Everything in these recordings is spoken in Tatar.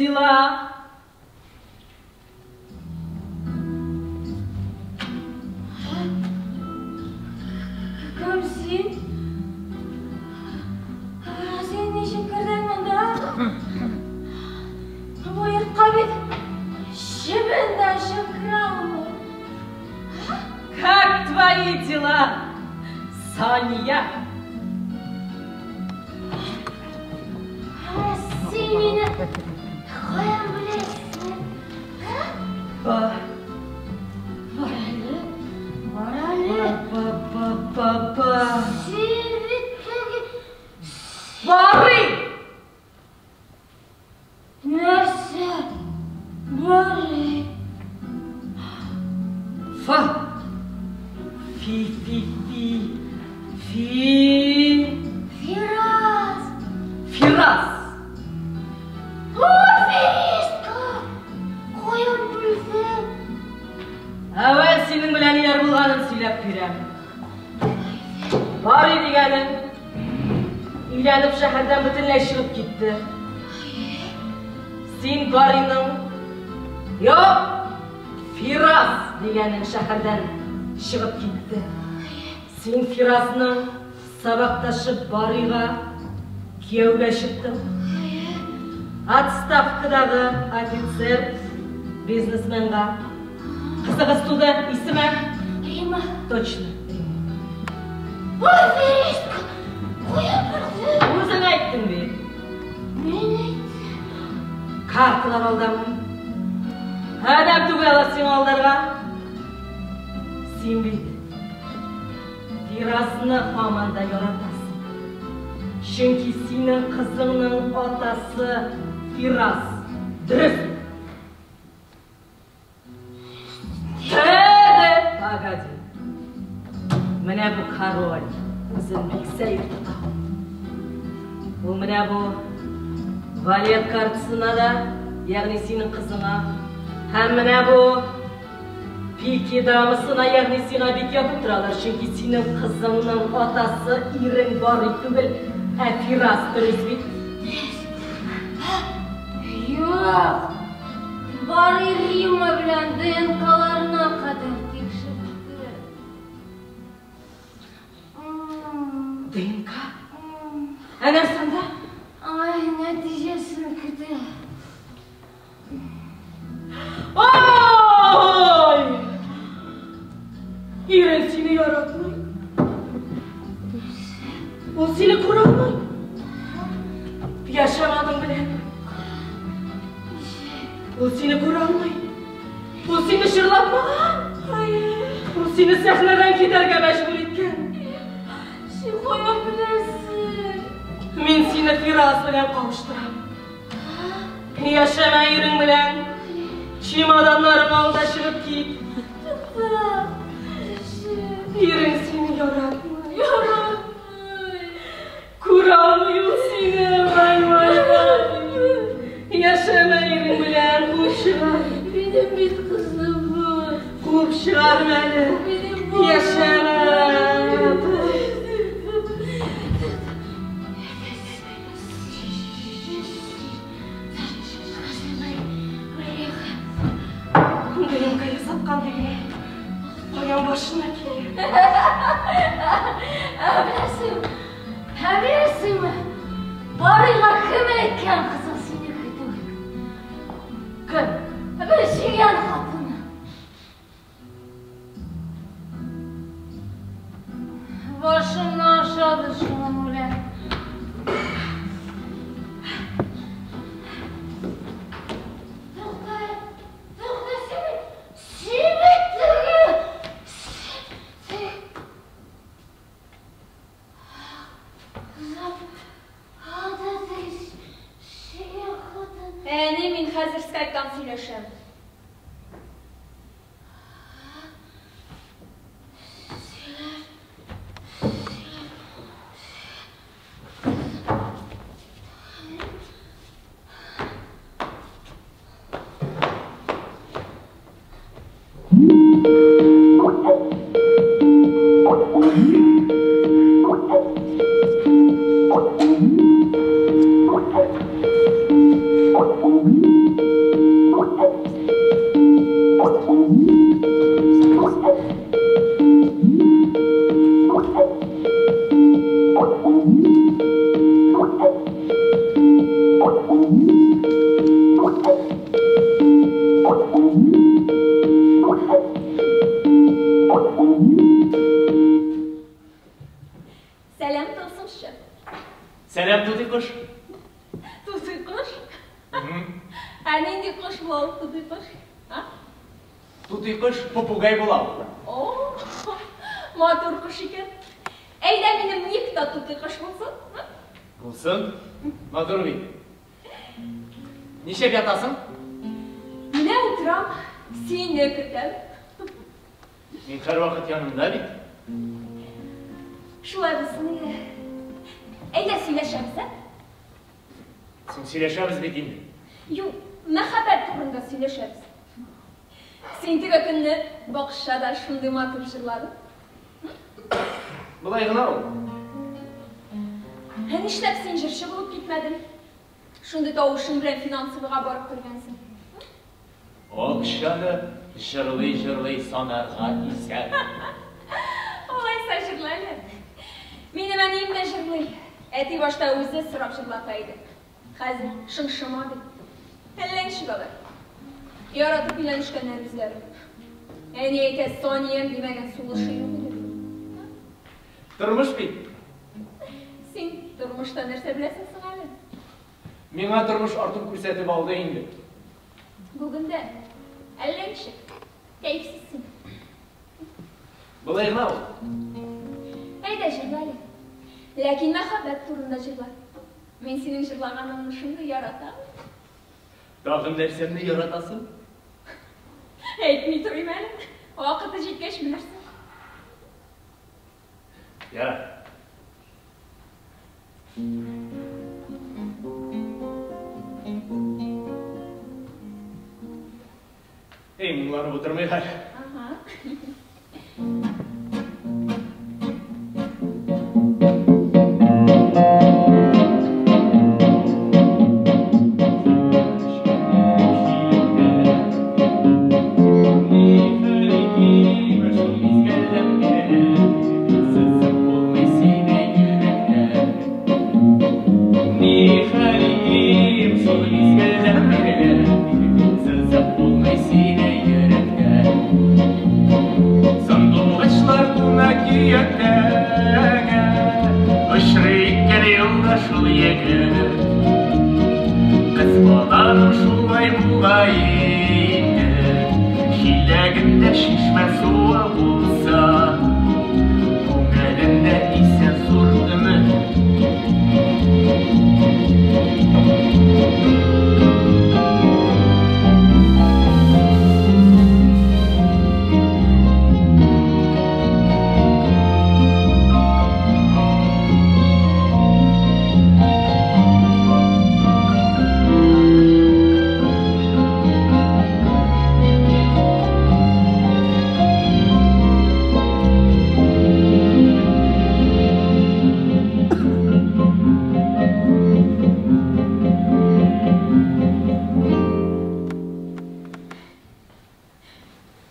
Дела? Кем син? Син ничек кердең монда? Бу йортка бит чебен дә чыкыра алмый. Как твои дела, Сания? Син мине каян беләсең? Ба. Бар әле, бар әле. Ба, ба, ба, ба. Син бит теге... Барый! Нәрсә? Барый? Фа. Фи, фи, фи. Фи. Фираз. Фираз. О, аферистка! Каян белдең? Әүвәл синең белән ниләр булганын сөйләп бирәм. Барый дигәнең өйләнеп шәһәрдән бөтенләй чыгып китте. Син Барыйның, юк, Фираз дигәнең шәһәрдән чыгып китте. Син Фиразның сабакташы Барыйга кияүгә чыктың. Отставкадагы офицер бизнесменга. Кызыгыз туды, исеме? Рима. Точно, Рима. Аферистка! Каян белдең? Үзең әйттең бит. Мин әйттем. Карталар алдамын. Адәм түгел алар сиңа алдарга. Син бит Фиразны һаман да яратасың. Чөнки синең кызыңның атасы Фираз. Дөрес. Теде, погоди. Менә бу король үзен бик сәер тота. Ул менә бу валет картасына да, ягъни синең кызыңа, һәм менә бу пики дамасына, ягъни сиңа бик якын торалар, чөнки синең кызыңның атасы ирең Барый түгел, ә Фираз, дөрес бит? Юк. Барый Рима белән ДНКларына кадәр тикшерде. ДНК? Ә нәрсә анда? Ай, нәтиҗәсен көтә. Ай! Ирең сине яратмый. Ул сине күрә алмый. Яшәмә аның белән. Ул сине күрә алмый. Ул сине җырлатмаган. Ул сине сәхнәдән китәргә мәҗбүр иткән. Син каян беләсең? Мин сине Фираз белән кавыштырам. Яшәмә ирең белән. Чемоданнарың ал да чыгып кит. Тукта. Ирең сине яратмый. Яратмый. Күрә алмый ул сине. Вай, вай, вай. Яшәмә ирең белән, куып чыгар. Минем бит кызым бар. Куып чыгарма әле. Минем балам. Яшәмә. ДНК ясаткан дигән. Каян башына килгән? Беләсеңме? Беләсеңме? Барыйга кем әйткән кызың синеке түгел? Кем? Бер сөйгән хатыны. Башымны ашады шуның белән. Тукта, тукта, син, син бит теге, син, Әни, мин хәзер скайптан сөйләшәм. Thank you. Сәлам, тутый кош. Тутый кош? Ә нинди кош була ул тутый кош? А? Тутый кош попугай була ул. О, матур кош икән. Әйдә минем ник та тутый кош булсын? Булсын. Матур бит. Нишләп ятасың? Менә утырам, сине көтәм. Мин һәрвакыт яныңда бит. Шулай булсын иде. Әйдә сөйләшәбез, ә? Соң сөйләшәбез бит инде. Юк, мәхәббәт турында сөйләшәбез. Син теге көнне бакчада шундый матур җырладың. Болай гына ул. Ә нишләп син җырчы булып китмәдең? Шундый тавышың белән финансовыйга барып кергәнсең. Акчаны җырлый-җырлый санарга исәп. Алайса җырла әле. Минем әнием дә җырлый. Әти башта үзе сорап җырлата иде. Хәзер шыңшыма ди. Әллә ничек алар. Яратып өйләнешкәннәр үзләре. Әни әйтә, Саниям димәгән сулышы юк иде ди. Тормыш бит. Син тормышта нәрсә беләсең соң әле? Миңа тормыш артын күрсәтеп алды инде. Бүген дә әллә ничек, кәефсез син. Болай гына ул. Әйдә җырла әле. Ләкин мәхәббәт турында җырла. Мин синең җырлаганыңны шундый яратам. Тагын нәрсәмне яратасың? Әйтми торыйм әле. Вакыты җиткәч белерсең. Ярар. Эй, моңланып утырмыйк әле. Ага. Очрый икән юлда шул егет. Кыз баланың шулай була инде. Чиләгендә чишмә суы булса, күңелендә исә зур өмет.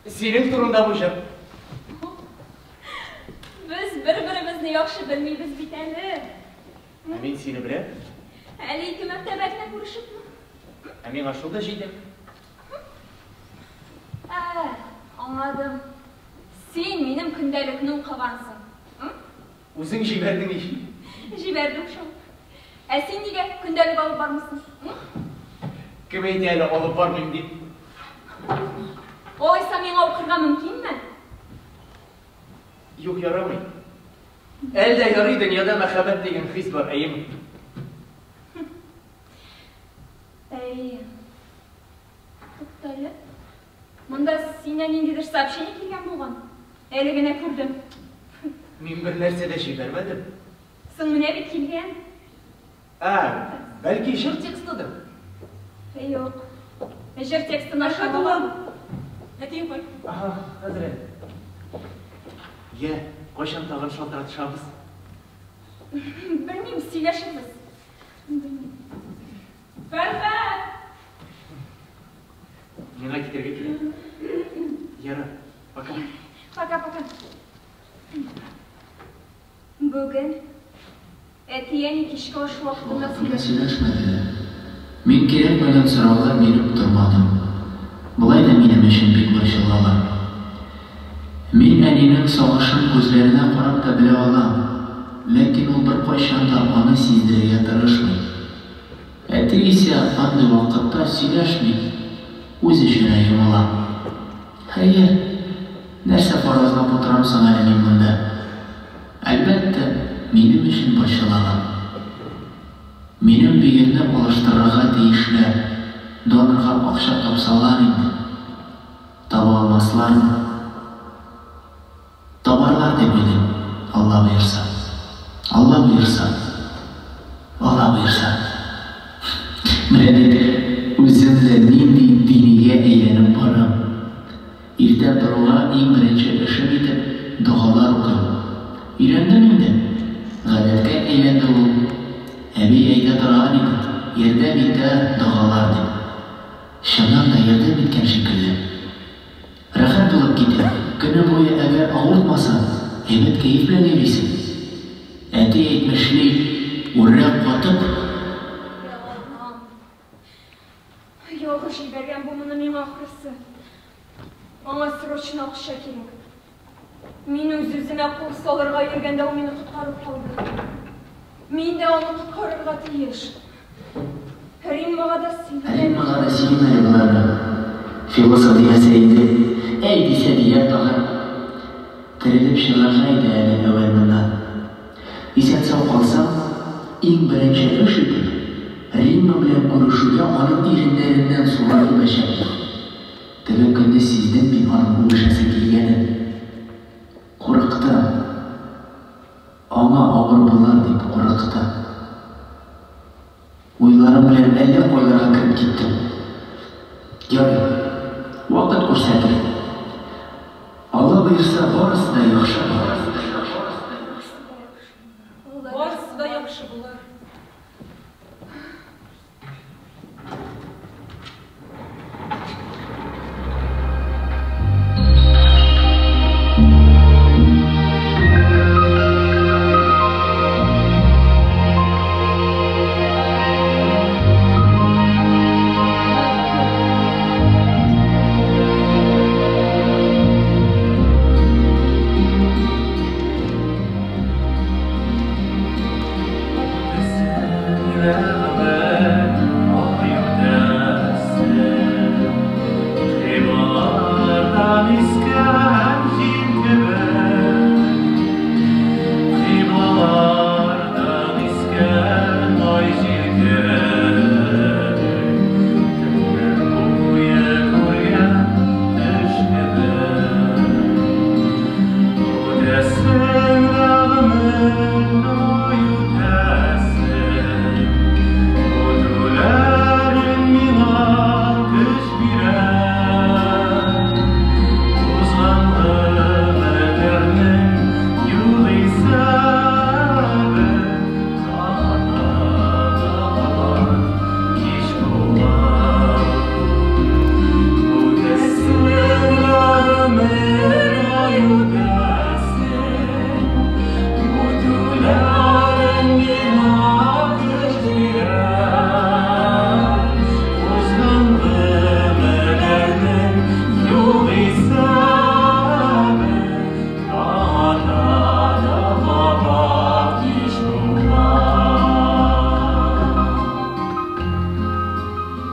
Синең турында бу җыр. Без бер-беребезне яхшы белмибез бит әле. Ә мин сине беләм. Әле ике мәртәбә генә күрешепме? Ә миңа шул да җитә. Ә, аңладым. Син минем көндәлекне укыгансың. Үзең җибәрдең ич. Җибәрдем шул. Ә син нигә көндәлек алып бармыйсың? Кем әйтә әле алып бармыйм дип? Алайса миңа укырга мөмкинме? Юк, ярамый. Әле дә ярый дөньяда мәхәббәт дигән хис бар, әйеме? Әйе. Туктале. Монда синнән ниндидер сообщение килгән булган. Әле генә күрдем. Мин бер нәрсә дә җибәрмәдем. Соң менә бит килгән. Ә, бәлки җыр текстыдыр? Юк. Җыр текстын Рәхмәт, улым. Әтиең кайт. Ага, хәзер әле. Йә, кайчан тагын шалтыратышабыз? Белмим, сөйләшербез. Белмим. Фәрхәт! Миңа китәргә кирәк. Ярар, пока. Пока, пока. Бүген әти-әни кичке аш вакытында Озак кына сөйләште. сөйләшмәделәр. Мин кирәкмәгән сораулар биреп тормадым. Болай да минем өчен бик борчылалар. Мин әнинең сагышын күзләренә карап та белә алам. Ләкин ул беркайчан да аны сиздерергә тырышмый. Әти исә андый вакытта сөйләшми, үз эченә йомыла. Хәер, нәрсә фаразлап утырам соң әле мин монда? Әлбәттә, минем өчен борчылалар. Минем бөерне алыштырырга тиешләр, донорга акча тапсалар инде. Таба алмаслармы? Табарлар дип уйлыйм, Алла боерса. Алла боерса. Алла боерса. Менә бит үзем дә нинди динигә әйләнеп барам. Иртә торуга иң беренче эшем итеп догалар укыйм. Өйрәндем инде. Гадәткә әйләнде ул. Әби әйтә торган иде, ярдәм итә догалар дип. Чыннан да ярдәм иткән шикелле. Рәхәт булып китә. Көне буе әгәр авыртмаса, әйбәт кәеф белән йөрисең. Әти әйтмешли, үрә катып. Йә Аллам! Ялгыш җибәргән бу моны миңа ахрысы. Аңа срочно акча кирәк. Мин үз-үземә кул салырга йөргәндә ул мине коткарып калды. Мин дә аны коткарырга тиеш. Риммага да сөйлим әле. Риммага да сөйлим әле боларны. Философ димәсә инде, әй дисә дияр тагын. Терелеп чыгарга иде әле әүвәл моннан. Исән-сау калсам, иң беренче эш итеп, Римма белән күрешүгә аның иреннәреннән сулар үбәчәкмен. Теге көнне сиздем мин аның үбешәсе килгәнен. Курыктым. Аңа авыр булыр дип курыктым. Уйларым белән әллә кайларга кереп киттем. Ярый, вакыт күрсәтер. Алла боерса, барысы да яхшы булыр. Барысы да яхшы булыр.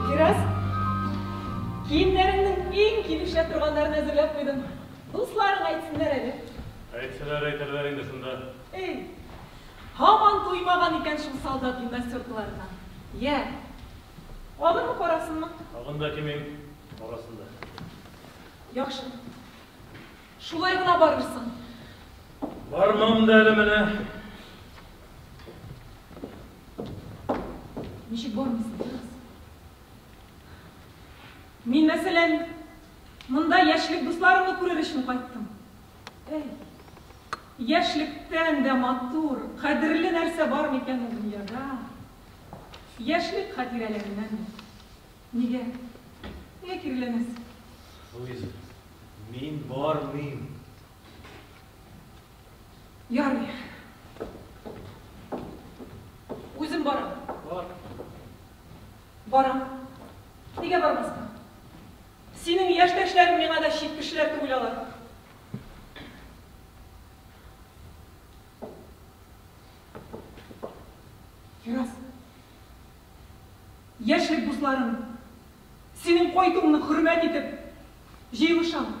Фираз, киемнәреңнең иң килешә торганнарын әзерләп куйдым. Дусларың әйтсеннәр әле. Әйтсәләр, әйтерләр инде шунда. Эй, һаман туймаган икән шул солдат гимнастеркаларына. Йә, агынмы, карасынмы? Агын да кимим, карасын да. Яхшы. Шулай гына барырсың. Бармам да әле менә. Ничек бармыйсың, Фираз? Мин, мәсәлән, монда яшьлек дусларымны күрер өчен кайттым. Әй, яшьлектән дә матур, кадерле нәрсә бар микән ул дөньяда? Яшьлек хатирәләреннән дә. Нигә? Нигә киреләнәсең? Луиза, мин бармыйм. Ярый. Үзем барам. Бар. Барам. Нигә бармаска? Синең яшьтәшләрең миңа да чит кешеләр түгел алар. Фирас, яшьлек дусларым, синең кайтуыңны хөрмәт итеп, җыелышам.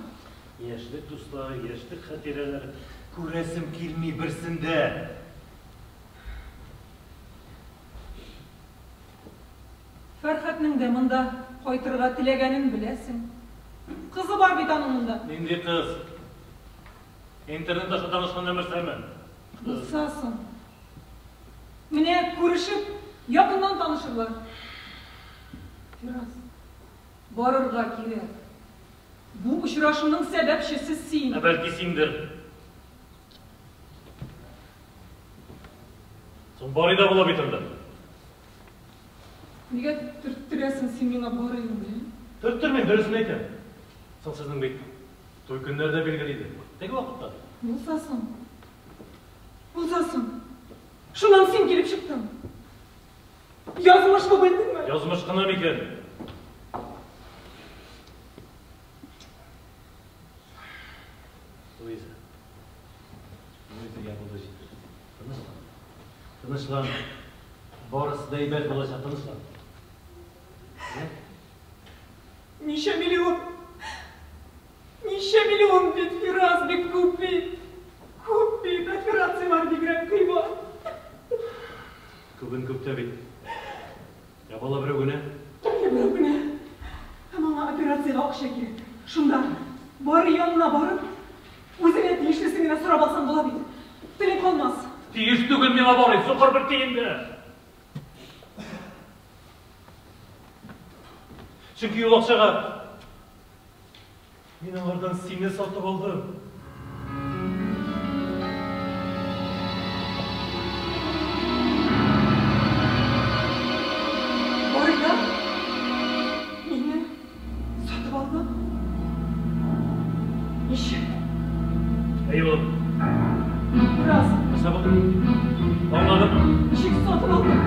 Яшьлек дуслары, яшьлек хатирәләре. Күрәсем килми берсен дә. Фәрхәтнең дә монда кайтырга теләгәнен беләсең. Кызы бар бит аның монда. Нинди кыз? Интернет аша танышкан нәмәрсәме? Булса соң. Менә күрешеп, якыннан танышырлар. Фирас, барырга кирәк. Бу очрашуның сәбәпчесе син. Ә бәлки синдер. Соң Барый да була бит анда. Нигә төрттерәсең син миңа Барыйны белән? Төрттермим, дөресен әйтәм. Соң сезнең бит туй көннәре дә билгеле иде. Теге вакытта. Булса соң. Булса соң. Шуннан син килеп чыктың. Язмыш бу, белдеңме? Язмыш кына микән? Луиза. Луиза, я булды җитте. Тынычлан. Тынычлан. Барысы да әйбәт булачак, тынычлан. Ничә миллион? Ничә миллион бит, Фираз, бик күп бит. Күп бит, операцияләр бигрәк кыйбат. Күбен күп тә бит. Ә бала берәү генә. Әйе, берәү генә. Ә моңа операциягә акча кирәк. Шунда Барый янына барып, үзеңә тиешлесен генә сорап алсаң була бит. Телең калмас. Тиеш түгел миңа Барый, сукыр бер тиен дә. Чөнки ул акчага мин аңардан сине сатып алдым. Барыйдан мине сатып алдың? Ничек? Әй, улым. Бераз. Нәрсә булды? Аңладым. Ничек сатып алдың?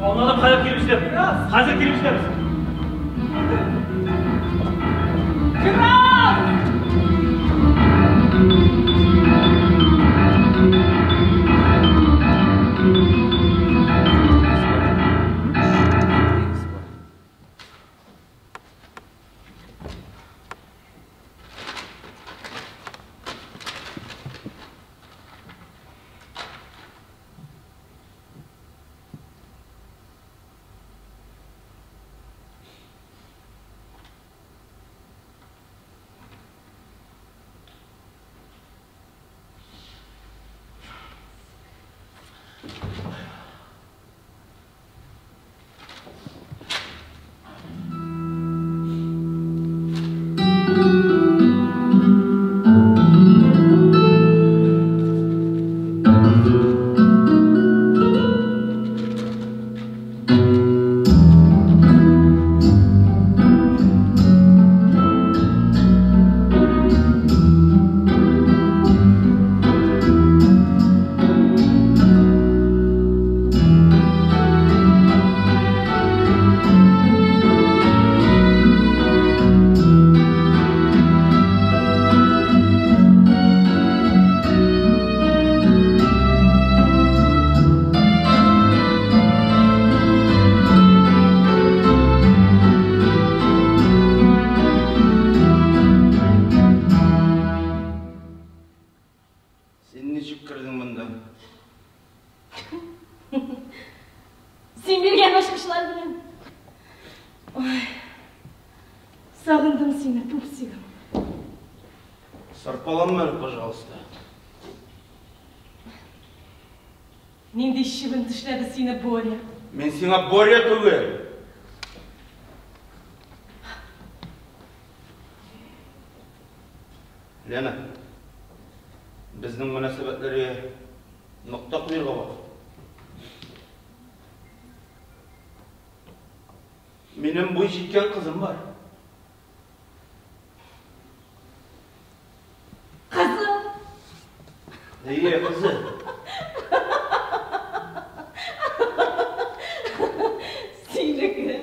Аңладым, хәзер килеп җитәм. Бераз. Хәзер килеп җитәбез. Бераз! Син ничек кердең монда? Син биргән ачкычлар белән. Ой. Сагындым сине, пупсигым. Сарпаланма әле, пожалуйста. Нинди чебен тешләде сине, Боря? Мин сиңа Боря түгел. Лена, безнең мөнәсәбәтләргә нокта куерга вакыт. Минем буй җиткән кызым бар. Кызы? Әйе, кызы. Синеке.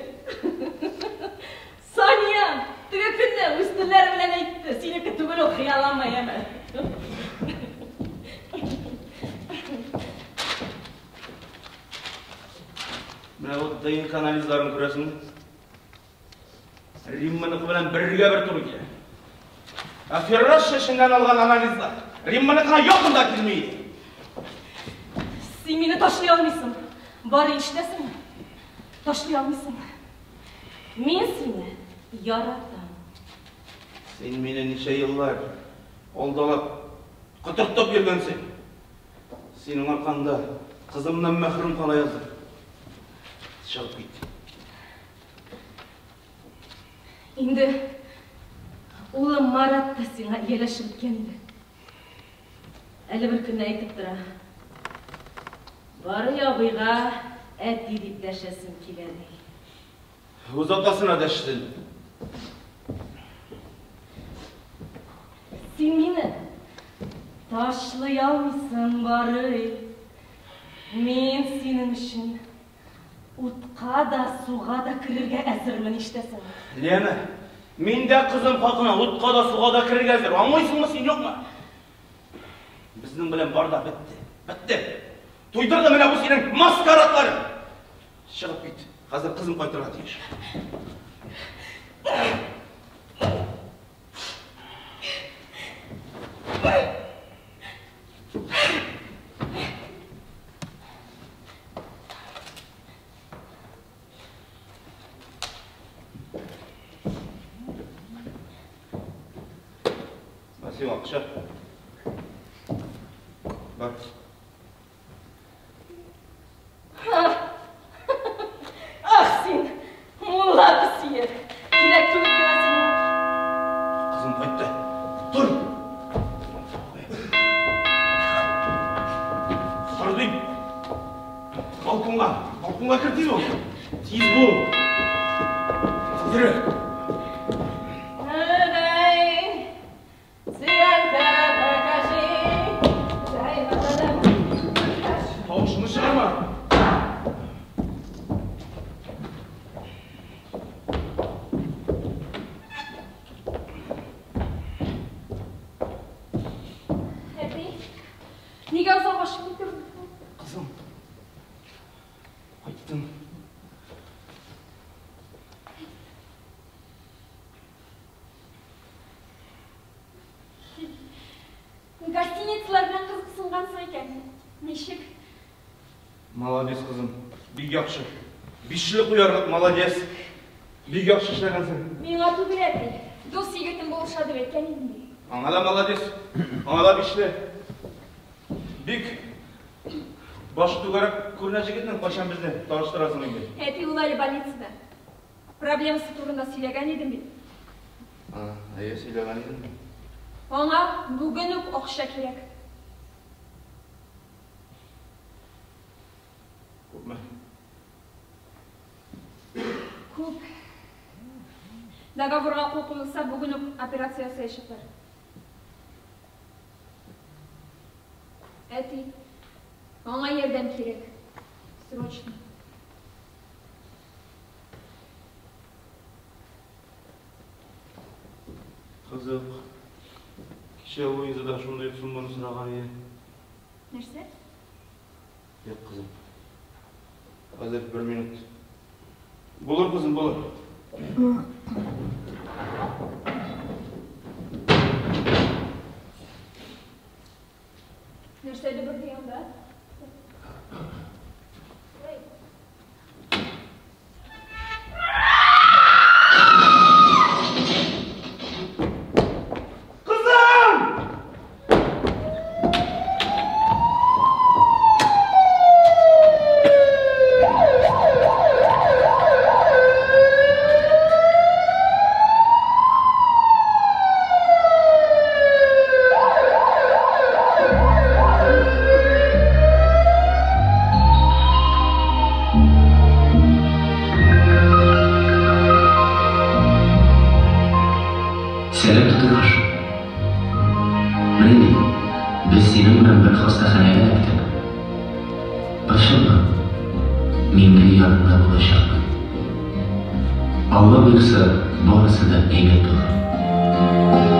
Сания, теге көнне үз телләре белән әйтте. Синеке түгел ул, хыялланма, яме. Менә бу ДНК анализларын күрәсеңме? Римманыкы белән бергә бер туры килә. Ә Фиррас чәченнән алган анализлар Римманыкына якын да килми иде. Син мине ташлый алмыйсың. Барый, ишетәсеңме? Ташлый алмыйсың. Мин сине яратам. Син мине ничә еллар алдалап, котыртып йөргәнсең. Синең аркаңда кызымнан мәхрүм кала яздым. Чыгып кит. Инде улым Марат та сиңа ияләшеп беткән иде. Әле бер көнне әйтеп тора. Барый абыйга әти дип дәшәсем килә, ди. Үз атасына дәшсен. Син мине ташлый алмыйсың, Барый. Мин синең өчен утка да, суга да керергә әзермен, ишетәсеңме? Лена, мин дә кызым хакына утка да, суга да керергә әзер. Аңлыйсыңмы син, юкмы? Безнең белән бар да бетте. Бетте. Туйдырды менә бу синең маскарадларың. Чыгып кит. Хәзер кызым кайтырга тиеш. Менә сиңа акча. Бар. Ах син, мулла песие! Кирәк түгел миңа синең. Кызым кайтты. Тор! Тор дим. Балконга, балконга кер тиз бул. Тиз бул. Тизрәк. Тавышыңны чыгарма. Әти, нигә озак ачып китердең? Кызым, кайттың. Гостиницалар белән кызыксынгансың икән. Ничек? Молодец, кызым. Бик яхшы. Бишле куярлык, молодец. Бик яхшы эшләгәнсең. Миңа түгел, әти. Дус егетем булыша дип әйткән идем бит. Аңа да молодец. Аңа да бишле. Бик башы түгәрәк күренә җегетнең, кайчан безне таныштырасың инде? Әти, ул әле больницада. Проблемасы турында сөйләгән идем бит. А, әйе, сөйләгән идең. Аңа бүген үк акча кирәк. Күпме? Күп. Договорга кул куелса, бүген үк операция ясаячаклар. Әти, аңа ярдәм кирәк. Срочно. Кызык. Кичә Луиза да шундый ук сумманы сораган иде. Нәрсә? Юк, кызым. Хәзер бер минут. Булыр, кызым, булыр. Нәрсә дөберди анда? Кызым! Сәлам, тутакаш. Менә бит, без синең белән бер хастаханәгә эләктек. Борчылма, мин гел яныңда булачакмын. Алла боерса, барысы да әйбәт булыр.